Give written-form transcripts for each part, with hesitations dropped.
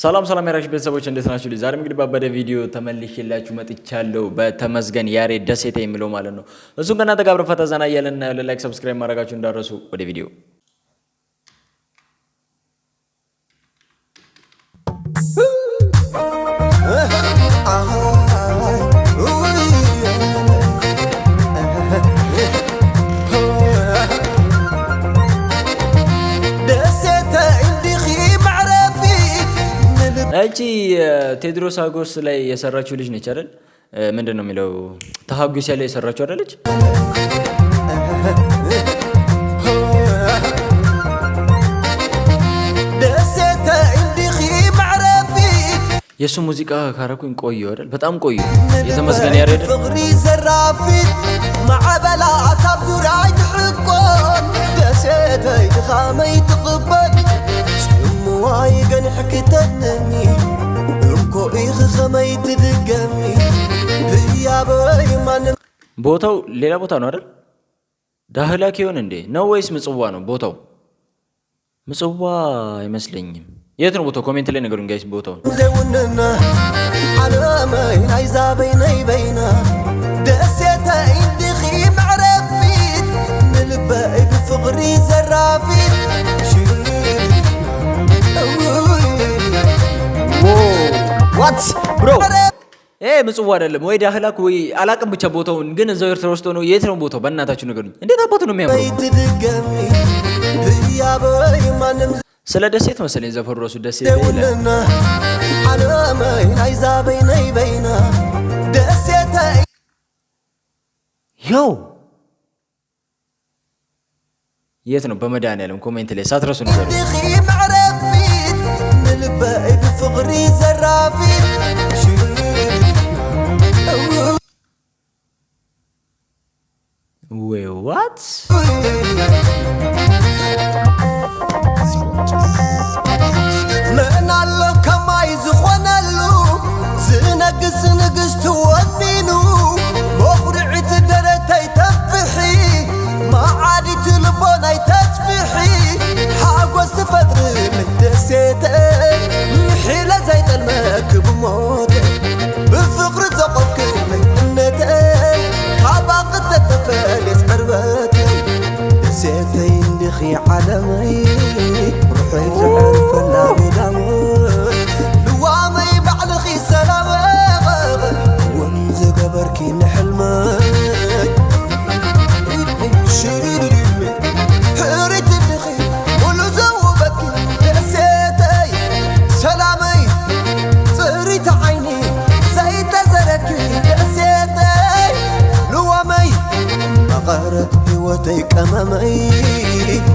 ሰላም ሰላም ያራሽ ቤተሰቦች እንዴት ናችሁ? ዛሬም እንግዲህ ባበደ ቪዲዮ ተመልሼላችሁ መጥቻለሁ። በተመስገን ያሬድ ደሴቴ የሚለው ማለት ነው። እሱን ከእናንተ ጋር አብረን ፈታ ዘና እያለን እናያለን። Like፣ subscribe ማድረጋችሁ እንዳትረሱ። ወደ ቪዲዮ። እቺ ቴድሮስ ሀጎስ ላይ የሰራችው ልጅ ነች አይደል? ምንድን ነው የሚለው ተሀጎስ ላይ የሰራችው አይደለች? የእሱ ሙዚቃ ካረኩኝ ቆየ አይደል? በጣም ቆየ። የተመስገን ያሬድ ፍቅሪ ዘራፊት ማዕበላት ኣብ ዙርያይ ትሕቆን ደሴተይ ድኻመይ ትቕበል ጽምዋይ ገንሕክተኒ እኮ ኢኺ ኸመይ ትድገሚ ህያበይ ማንም። ቦታው ሌላ ቦታ ነው አይደል? ዳህላክ ይሆን እንዴ ነው ወይስ ምጽዋ ነው ቦታው? ምጽዋ አይመስለኝም። የት ነው ቦታው? Comment ላይ ንገሩኝ guys ቦታውን። ዘውንና ዓለመይ ናይ ዛበይነይ በይና ደሴተይ እንዲኺ መዕረፊት ንልበይ ብፍቕሪ ዘራፊት። What, bro? ይሄ ምጽዋ አይደለም ወይ ዳህላክ ወይ አላቅም፣ ብቻ ቦታውን ግን እዛው ኤርትራ ውስጥ ነው። የት ነው ቦታው? በእናታችሁ ንገሩኝ። እንዴት አባቱ ነው የሚያምረው? ትድገሚ ህያበይ ማንም። ስለ ደሴት መሰለኝ ዘፈኑ ራሱ ደሴት ይላል። ዘውንና ዓለመይ ናይ ዛበይነይ በይና ደሴተይ። ያው የት ነው? በመድኃኒዓለም comment ላይ ሳትረሱ ንገሩኝ። እንዲኺ መዕረፊት ንልበይ ብፍቕሪ ዘራፊት። Wait, what? መን ኣሎ ከማይ ዝኾነሉ ዝነግስ ንግስቲ ወኒኑ መኹርዒት ደረተይ ተንፍሒ ማዓዲት ልቦናይ ተስፍሒ ሓጎስ ትፈጥሪ ምደሴተይ ምሒለ ዘይጠልመክ ብሞተ ብፍቕሪ ዘቖብክለይ እምነተይ ካባኽ ተተፈልየት ዕርበተይ ደሴተይ እንዲኺ ዓለመይ ሩሐይ ዘዕርፈላ ገዳመይ ልዋመይ ባዕልኺ ሰላመይ እውን ዝገበርኪ ንሕልመይ ሕሪት ድኺ ሙሉ ዘውበኪ ደሴተይ ሰላመይ ፅሪት ዓይኒ ዘይተዘረኪ ደሴተይ ልዋመይ መቐረት ህይወተይ ቀመመይ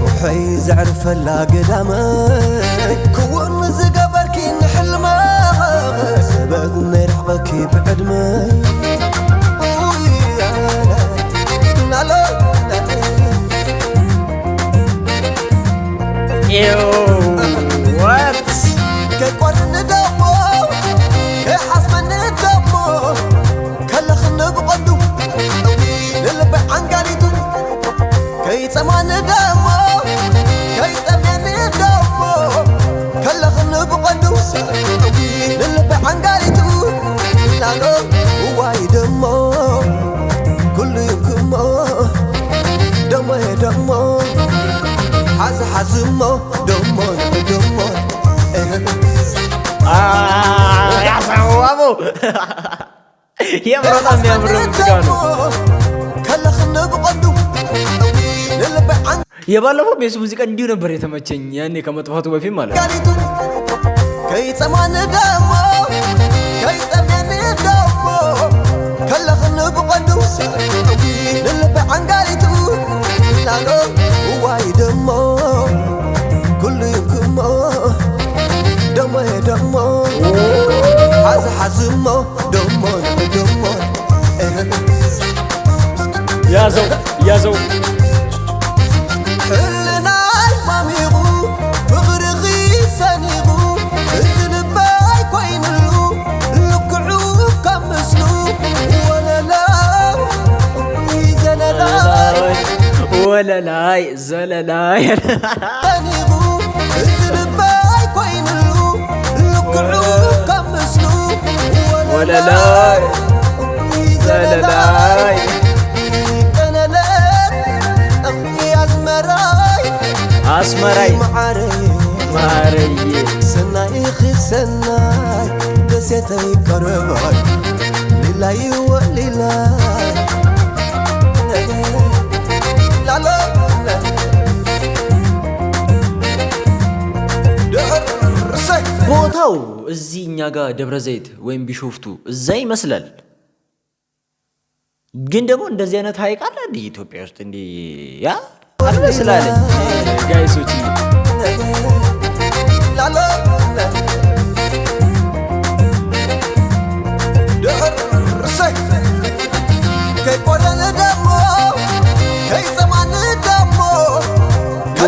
ሩሐይ ዘዕርፈላ ገዳመይ ክውን ዝገበርኪ ንሕልመይ ሰበብ ነይርሕቐኪ ብዕድመይ። ናሎ። What? ከይቆርኒ ደሞ ከይሓስመኒ ደሞ ከለኽኒ ብቐንዱ ንልበይ ዓንጋሊቱ ከይፀማኒ ደሞ ከይጠምየኒ ደሞ ከለኽኒ ብቐንዱ ንልበይ ዓንጋሊቱ ናሎ እዋይ ደሞ ኩሉ ይምክሞ ደሞ ደሞ ሓዝ ሓዝሞ ደሞ ደሞ። ያሰዋሙ የምር በጣም የሚያምር ሙዚቃ ነው። ከለኽኒ ብቐንዱ ንልበይ የባለፈው የሱ ሙዚቃ እንዲሁ ነበር የተመቸኝ ያኔ ከመጥፋቱ በፊት ማለት ነው። ዓንጋሊቱ ከይፀማኒ ደሞ ከይጠምየኒ ደሞ ከለኽኒ ብቐንዱ ንልበይ ዓንጋሊቱ ናሎ እዋይ ደሞ ኩሉ ይምክሞ ደሞ ደሞ ሓዝ ሓዝሞ ደሞ ደሞ። ያዘው ያዘው። ሕልናይ ማሚቑ ፍቕርኺ ሰኒቑ እዚ ልበይ ኮይኑሉ ልክዑ ከም ምስሉ ወለላይ ዘለላይ። ወለላይ ዘለላይ። ሰኒቑ እዚ ልበይ ኮይኑሉ ልክዑ። ወለላይ ዘለላይ። ጠነለት እኺ ኣዝመራይ። አስመራይ። ማዓረይ። ማረዬ። ሰናይ ሰናይ ደሴተይ ቀረባይ ሊላይ ወሊላይ ላሎ ድሕርሰይ። ቦታው እዚህ እኛ ጋር ደብረ ዘይት ወይም ቢሾፍቱ እዛ ይመስላል። ግን ደግሞ እንደዚህ አይነት ሀይቅ አለ እንዲህ ኢትዮጵያ ውስጥ? እንዲህ ያ አልመስላለኝ guys ኦች። ላሎ ድሕርሰይ ከይቆረን ደሞ ከይፀማን ደሞ።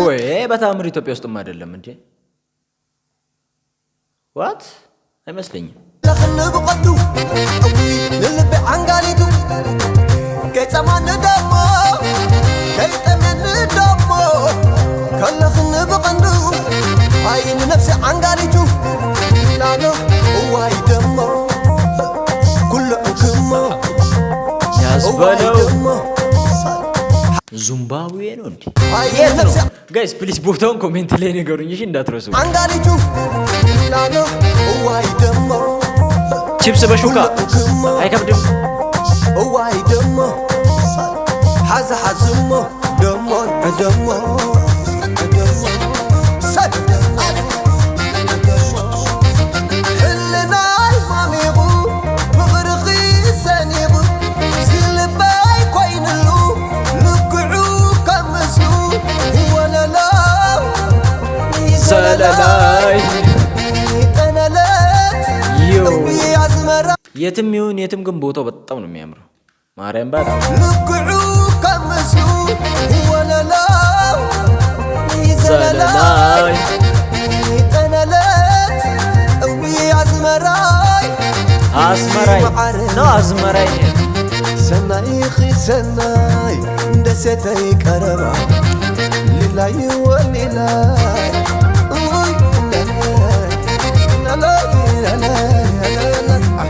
ወይ በታምር ኢትዮጵያ ውስጥም አይደለም እንዴ? What? አይመስለኝም። ለኽንብ ቀዱ እዊ ንልቢ ዓንጋሊቱ ከይፀማን ደሞ ከይጠመኒ ደሞ ከለኽኒ ብቐንዱ ኣይ ንነፍሲ ዓንጋሊቱ ላሎ እዋይ ደሞ ኩሉ ዕክሞ እዋይ ያስበለው። ደሞ። ዚምባብዌ ነው እንዴ? ኣይ የት ነው? ንነፍሲ Guys, please ቦታውን comment ላይ ንገሩኝ እሺ፣ እንዳትረሱ። ዓንጋሊቱ ላሎ እዋይ ደሞ። ቺፕስ በሹካ ኩሉ ዕክሞ። አይከብድም። እዋይ ደሞ ሓዚ ሓዝሞ ደሞ ደሞ ደሞ ሰብ ሕልናይ ማሚቑ ፍቕርኺ ሰኒቑ ዝልበይ ኮይንሉ ልክዑ ከም ምስሉ ወለላ። ዘለላይ። ጠነለት። Yo. እዊ ኣዝመራ። የትም ይሁን የትም ግን ቦታው በጣም ነው የሚያምረው። ማርያም በጣም። ልክዑ ከም ምስሉ ወለላ ዘለላይ። ዘለላይ። ጠነለት እዊ ኣዝመራይ። አስመራይ ነው አዝመራይ። ሰናይ ሰናይ ደሴተይ ቀረባ ሊላይ ወሊላይ እውይ ላላይ ላላይ ላላይ።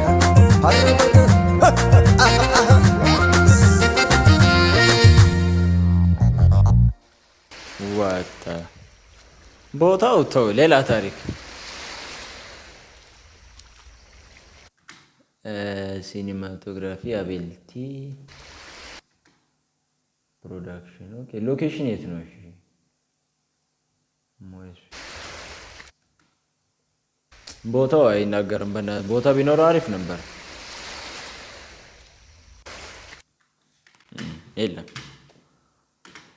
What? ቦታው ተው ሌላ ታሪክ። Cinematography አቤልቲ production። Okay, location የት ነው? እሺ ሞይስ ቦታው አይናገርም። በእናትህ ቦታ ቢኖረው አሪፍ ነበር። የለም።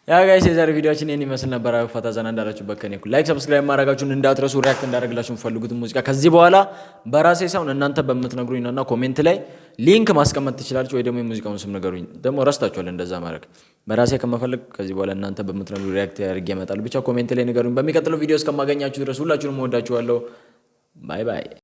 Yeah guys፣ የዛሬ ቪዲዮአችን ይህን ይመስል ነበር። ፈታ ዘና እንዳላችሁበት ከኔ እኩል like፣ subscribe ማድረጋችሁን እንዳትረሱ። React እንዳደረግላችሁ የምፈልጉትን ሙዚቃ ከዚህ በኋላ በራሴ ሳይሆን እናንተ በምትነግሩኝ ነውና comment ላይ link ማስቀመጥ ትችላላችሁ፣ ወይ ደግሞ የሙዚቃውን ስም ንገሩኝ። ደግሞ ረስታችኋል እንደዛ ማድረግ። በራሴ ከመፈለግ ከዚህ በኋላ እናንተ በምትነግሩኝ react አድርጌ እመጣለሁ። ብቻ comment ላይ ንገሩኝ። በሚቀጥለው ቪዲዮ እስከማገኛችሁ ድረስ ሁላችሁንም እወዳችኋለሁ። Bye bye።